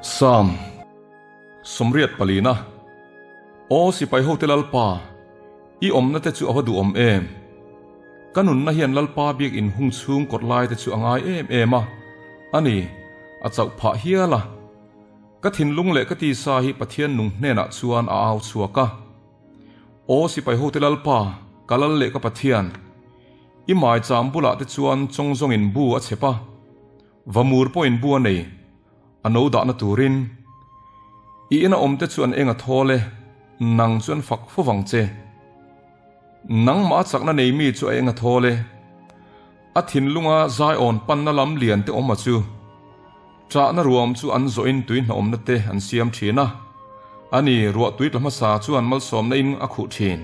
Sam Sawmriat palina Aw sipai hote Lalpa, i awmna te chu a va duhawm em? Ka nunna hian Lalpa biak in hung chhung kawt lai te chu a ngai em em a, a ni, a chauh phah hial a. Ka thinlung leh ka tisa hi Pathian nung hnenah chuan a au chhuak a. Aw sipai hote Lalpa, ka lal leh ka Pathian, i maicham bulah te chuan chawngzawngin bu a chep a, vamur pawhin bu a nei, a no dahna turin. I ina awmte chu an eng a thawl e, nang chu an fak fo vang che. Nangmah a chakna nei mi chu a eng a thawl e, a thinlunga zaiawn panna lam lian te awm a chu. Chahna ruam chu an zawhin tui hnawmna te an siam thin a, a ni, ruah tui tla hmasa chuan malsawmna in a khuh thin.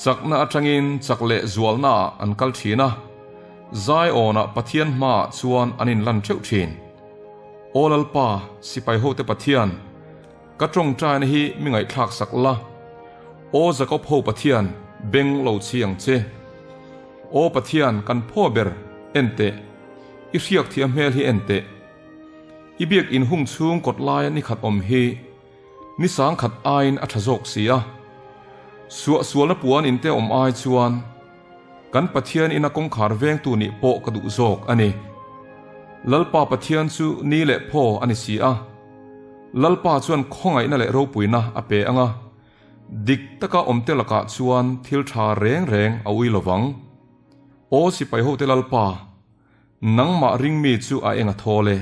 Chakna atangin chak leh zualna ah an kal thin a, Zaiawnah Pathian hmaah chuan an inlan theuh thin. Aw Lalpa, sipai hote Pathian, ka tawngtaina hi mi ngaihthlak sak la. Aw Jakob ho Pathian, beng lo chhi ang che. Aw Pathian, kan phaw ber, en teh. I hriak thiam hmel hi en teh. I biak in hung chhung kawt laia ni khat awm hi ni sang khat aiin a tha zawk si a. Suah sualna puan in te awm ai chuan kan Pathian ina kawngkhar vengtu nih pawh ka duh zawk a ni. Lalpa Pathian chu ni leh phaw a ni si a. Lalpa chuan khawngaihna leh ropuina a pe ang a. Dik taka awmte lakah chuan thil tha reng reng a ui lovang. Aw sipai hote Lalpa, nangmah ring mi chu a eng a thawl e.